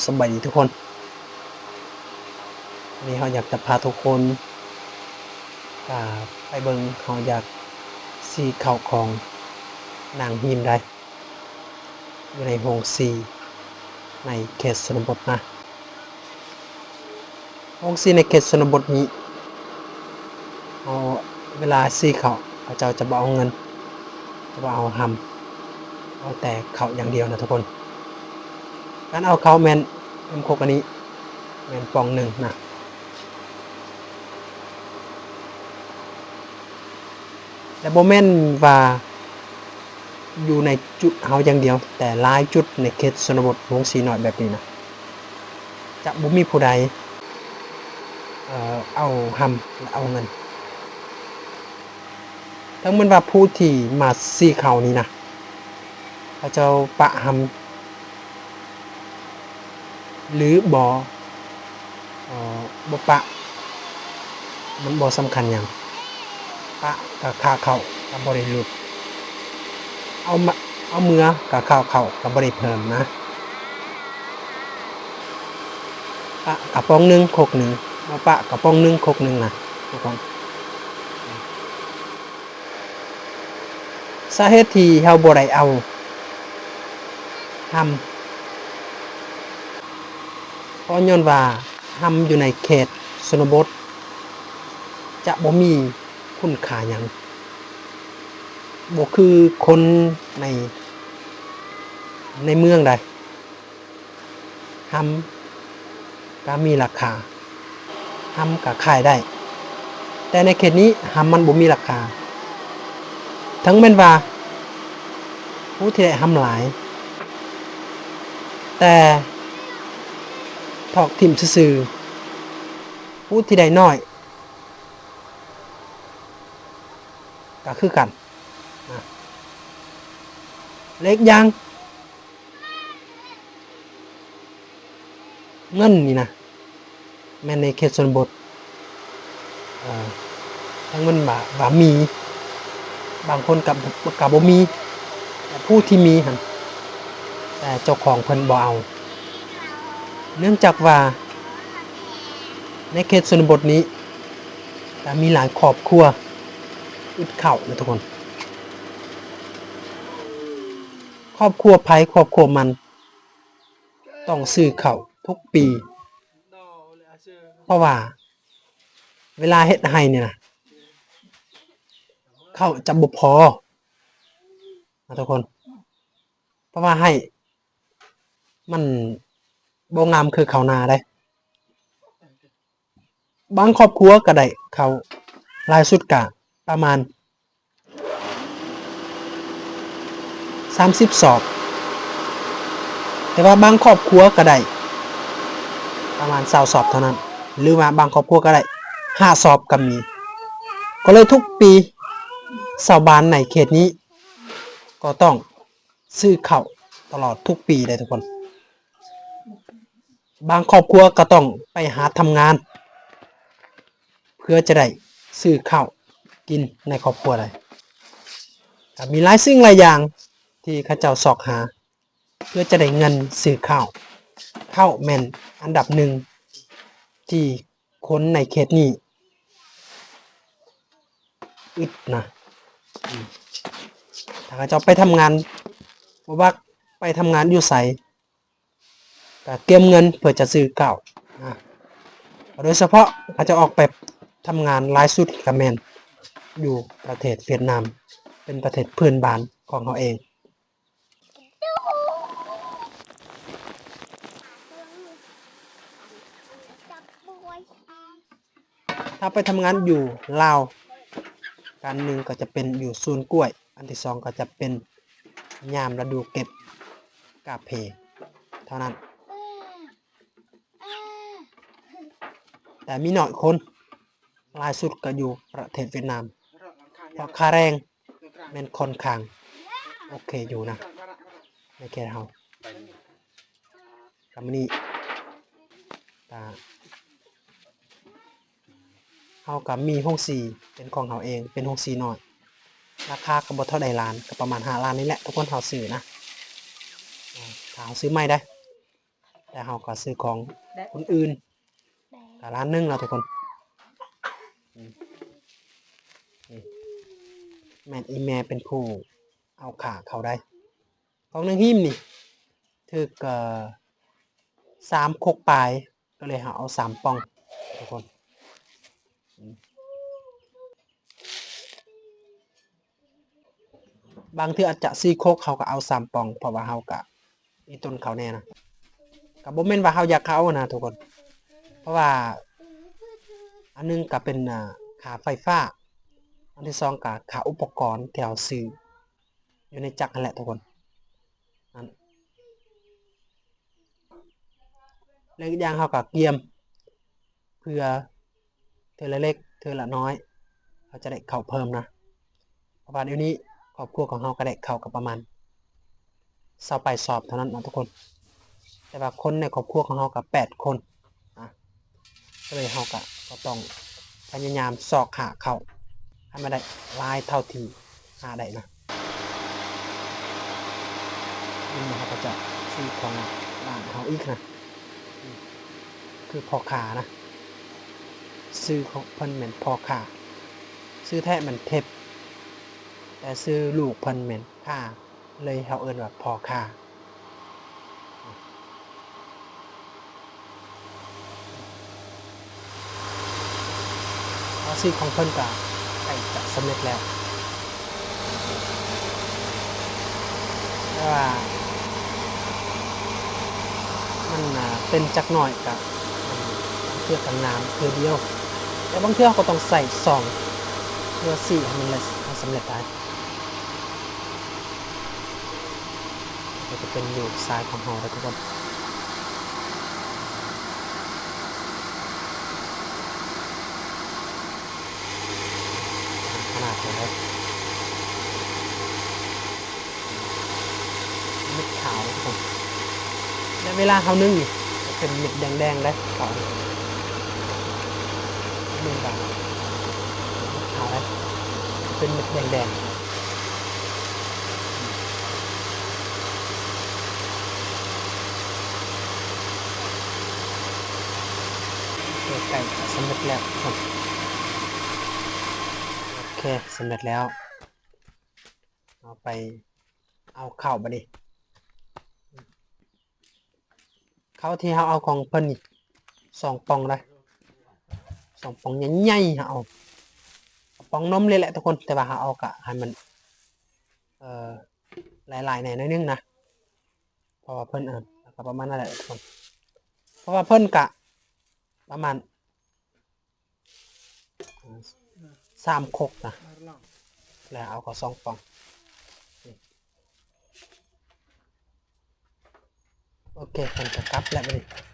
ສະບາຍດີທຸກຄົນ, ວັນນີ້ເຮົາຢາກຈະພາທຸກຄົນ ອາ ໄປເບິ່ງ ເຮົາຢາກຊື້ເຂົ້າຂອງນາງຮີມໄດ້ ຢູ່ໃນໂຮງສີໃນເຂດຊົນນະບົດນະ. ໂຮງສີໃນເຂດຊົນນະບົດນີ້ ເຮົາ ເວລາຊື້ເຂົ້າ ເຂົາເຈົ້າຈະບໍ່ເອົາເງິນ ຈະບໍ່ເອົາຮຳ ເອົາແຕ່ເຂົ້າຢ່າງດຽວນະທຸກຄົນ. ການເອົາເຂົ້າແມ່ນ ນ້ຳຄົກອັນນີ້ ແມ່ນປ່ອງໜຶ່ງນະ. ແລະ ບໍ່ແມ່ນວ່າຢູ່ໃນຈຸດເຮົາຢ່າງດຽວ, ແຕ່ຫຼາຍຈຸດໃນເຂດຊົນນະບົດ ໂຮງສີນ້ອຍແບບນີ້ນະ ຈະບໍ່ມີຜູ້ໃດ ເອີ ເອົາຮຳ ແລະ ເອົາເງິນ. ເຖິງແມ່ນວ່າຜູ້ທີ່ມາຊື້ເຂົ້ານີ້ນະ ເຂົາເຈົ້າປະຮຳ ຫຼືບໍ່ ເອີ ບໍ່ປະ ມັນບໍ່ສຳຄັນຫຍັງ. ປະກະຄ່າເຂົ້າກະບໍ່ໄດ້ຫຼຸດ, ເອົາມາ ເອົາເມືອກະຄ່າເຂົ້າກະບໍ່ໄດ້ເພີ່ມນະ. ປະກະປ໋ອງໜຶ່ງຄົກໜຶ່ງ, ບໍ່ປະກະປ໋ອງໜຶ່ງຄົກໜຶ່ງນະທຸກຄົນ. ສາເຫດທີ່ເຮົາບໍ່ໄດ້ເອົາຮຳ ເພາະຍ້ອນວ່າຮຳຢູ່ໃນເຂດຊົນນະບົດຈະບໍ່ມີຄຸນຄ່າຫຍັງ, ບໍ່ຄືຄົນໃນ ໃນເມືອງໃດ. ຮຳກະມີລາຄາ, ຮຳກະຂາຍໄດ້, ແຕ່ໃນເຂດນີ້ຮຳມັນບໍ່ມີລາຄາ. ເຖິງແມ່ນວ່າຜູ້ທີ່ໄດ້ຮຳຫຼາຍ ແຕ່ຖອກຖິ້ມຊື່ໆ, ຜູ້ທີ່ໄດ້ໜ້ອຍກະຄືກັນນະ. ແລະ ອີກຢ່າງ ເງິນນີ້ນະ ແມ່ນໃນເຂດຊົນນະບົດ ເອີ ທັງແມ່ນວ່າ ວ່າມີ, ບາງຄົນກະ ກະບໍ່ມີ, ແຕ່ຜູ້ທີ່ມີຫັ້ນ ແຕ່ເຈົ້າຂອງເພິ່ນບໍ່ເອົາ. ເນື່ອງຈາກວ່າໃນເຂດຊົນນະບົດນີ້ ກະມີຫຼາຍຄອບຄົວອຶດເຂົ້ານະທຸກຄົນ. ຄອບຄົວໃຜຄອບຄົວມັນ ຕ້ອງຊື້ເຂົ້າທຸກປີ ເພາະວ່າເວລາເຮັດໄຮ່ນີ້ນະ ເຂົ້າຈະບໍ່ພໍນະທຸກຄົນ, ເພາະວ່າໄຮ່ມັນບໍ່ງາມຄືເຂົ້ານາເດ້. ບາງຄອບຄົວກະໄດ້ເຂົ້າ ຫຼາຍສຸດກະປະມານສາມສິບສອບ, ແຕ່ວ່າບາງຄອບຄົວກະໄດ້ປະມານຊາວສອບເທົ່ານັ້ນ ຫຼືວ່າບາງຄອບຄົວກະໄດ້ຫ້າສອບກະມີ. ກໍເລີຍທຸກປີຊາວບ້ານໃນເຂດນີ້ກໍຕ້ອງ ຊື້ເຂົ້າຕະຫຼອດທຸກປີເດ້ທຸກຄົນ. ບາງຄອບຄົວກໍຕ້ອງໄປຫາທຳງານ ເພື່ອຈະໄດ້ຊື້ເຂົ້າກິນໃນຄອບຄົວໄດ້. ກໍມີຫຼາຍສິ່ງຫຼາຍຢ່າງທີ່ເຂົາເຈົ້າຊອກຫາ ເພື່ອຈະໄດ້ເງິນຊື້ເຂົ້າ. ເຂົ້າແມ່ນອັນດັບໜຶ່ງທີ່ຄົນໃນເຂດນີ້ອຶດນະ. ອືມ ຖ້າເຂົາເຈົ້າໄປທຳງານ ບໍ່ວ່າໄປທຳງານຢູ່ໃສ ກະກຽມເງິນເພື່ອຈະຊື້ເຂົ້ານະ. ໂດຍສະເພາະເຂົາເຈົ້າອອກໄປທຳງານຫຼາຍສຸດກະແມ່ນຢູ່ປະເທດຫວຽດນາມ ເປັນປະເທດເພື່ອນບ້ານຂອງເຮົາເອງ. ຖ້າໄປທຳງານຢູ່ລາວ ການໜຶ່ງກໍຈະເປັນຢູ່ສວນກ້ວຍ, ອັນທີສອງກໍຈະເປັນຍາມລະດູເກັບກາເຟເທົ່ານັ້ນ. ແຕ່ມີໜ້ອຍຄົນ, ຫຼາຍສຸດກໍຢູ່ປະເທດຫວຽດນາມ ເພາະຄ່າແຮງ ແມ່ນຂ້ອນຂ້າງໂອເຄຢູ່ນະ ໃນເຂດເຮົາ. ກະມື້ນີ້ກະ ເຮົາກະມີໂຮງສີເປັນຂອງເຮົາເອງ ເປັນໂຮງສີນ້ອຍ ລາຄາກະບໍ່ເທົ່າໃດລ້ານ ກະປະມານຫ້າລ້ານນີ້ແຫຼະ ທຸກຄົນ ເຮົາຊື້ນະ. ເອີ ຖ້າເຮົາຊື້ໃໝ່ໄດ໋ ແຕ່ເຮົາກໍຊື້ຂອງຄົນອື່ນກໍລ້ານໜຶ່ງແລ້ວທຸກຄົນ. ອືມ ນີ້ແມ່ນອີ່ແມ່ເປັນຜູ້ເອົາຂ້າເຂົ້າໄດ້. ຂອງນາງຮິມນີ້ຖືກ ເອີ ສາມຄົກປາຍ ກໍເລີຍເຮົາເອົາສາມປ່ອງທຸກຄົນ. ອືມ ບາງເທື່ອອາດຈະສີ່ຄົກ ເຮົາກໍເອົາສາມປ່ອງ ເພາະວ່າເຮົາກໍມີຕົ້ນເຂົ້າແນ່ນະ. ກໍບໍ່ແມ່ນວ່າເຮົາຢາກເອົານະທຸກຄົນ ເພາະວ່າອັນໜຶ່ງກໍເປັນ ອາ ຄ່າໄຟຟ້າ ອັນທີສອງກໍຄ່າອຸປະກອນທີ່ເຮົາຊື້ຢູ່ໃນຈັກຫັ້ນແຫຼະທຸກຄົນ. ນັ້ນ ແລະ ອີກຢ່າງເຮົາກໍກຽມເພື່ອເທື່ອລະເລັກເທື່ອລະນ້ອຍ ເຮົາຈະໄດ້ເຂົ້າເພີ່ມນະ. ເພາະວ່າດຽວນີ້ຄອບຄົວຂອງເຮົາກໍໄດ້ເຂົ້າກັບປະມານຊາວປາຍສອບເທົ່ານັ້ນນະທຸກຄົນ. ແຕ່ວ່າຄົນໃນຄອບຄົວຂອງເຮົາກໍແປດຄົນ ອາ ກໍເລີຍເຮົາກໍ ກໍຕ້ອງພະຍາຍາມຊອກຫາເຂົ້າໃຫ້ມັນໄດ້ຫຼາຍເທົ່າທີ່ຫາໄດ້ນະ. ເຮົາກໍຈະຊື້ຂອງຫຼານເຮົາອີກນະ ຄືພໍ່ຄ້ານະ ຊື່ຂອງເພິ່ນແມ່ນພໍ່ຄ້າ ຊື່ແທ້ແມ່ນເທັບ ແຕ່ຊື່ລູກເພິ່ນແມ່ນຄ້າ ເລີຍເຮົາເອີ້ນວ່າພໍ່ຄ້າ. ອາຊີບຂອງເພິ່ນກະໃກ້ຈະສຳເລັດແລ້ວ ແຕ່ວ່າມັນ ອາ ເປັນຈັກໜ້ອຍກະ ບາງເທື່ອກະງາມເທື່ອດຽວ ແຕ່ບາງເທື່ອເຮົາກໍຕ້ອງໃຊ້ສອງເທື່ອສີ່ໃຫ້ມັນ ໃຫ້ສຳເລັດໄດ້. ກໍຈະເປັນວິວຊາຍຂອງເຮົາເດີທຸກຄົນ ຂະໜາດນີ້ເດີ ເມັດຂາວເດີທຸກຄົນ ແລະ ເວລາເຮົາໜຶ້ງນີ້ຈະເປັນເມັດແດງໆເດ້ ຂາວ ເປັນບາງ ເມັດຂາວເດ້ ເປັນເມັດແດງໆ. ໂອເຄ ໃກ້ຈະສຳເລັດແລ້ວ ໂອເຄ ສຳເລັດແລ້ວ ເຮົາໄປເອົາເຂົ້າບາດນີ້. ເຂົ້າທີ່ເຮົາເອົາຂອງເພິ່ນນີ້ສອງປ່ອງໄດ໋ ສອງປ່ອງໃຫຍ່ໆ ເຮົາເອົາປ່ອງນົມເລີຍແຫຼະທຸກຄົນ ແຕ່ວ່າເຮົາເອົາກະໃຫ້ມັນ ເອີ ຫຼາຍໆແດ່ໜ້ອຍໜຶ່ງນະ ເພາະວ່າເພິ່ນ ເອີ ກະປະມານນັ້ນແຫຼະທຸກຄົນ ເພາະວ່າເພິ່ນກະປະມານ ສາມຄົກນະ ແລ້ວເອົາເຂົ້າສອງປ່ອງ ໂອເຄ ເພິ່ນກະກັບແລ້ວບາດນີ້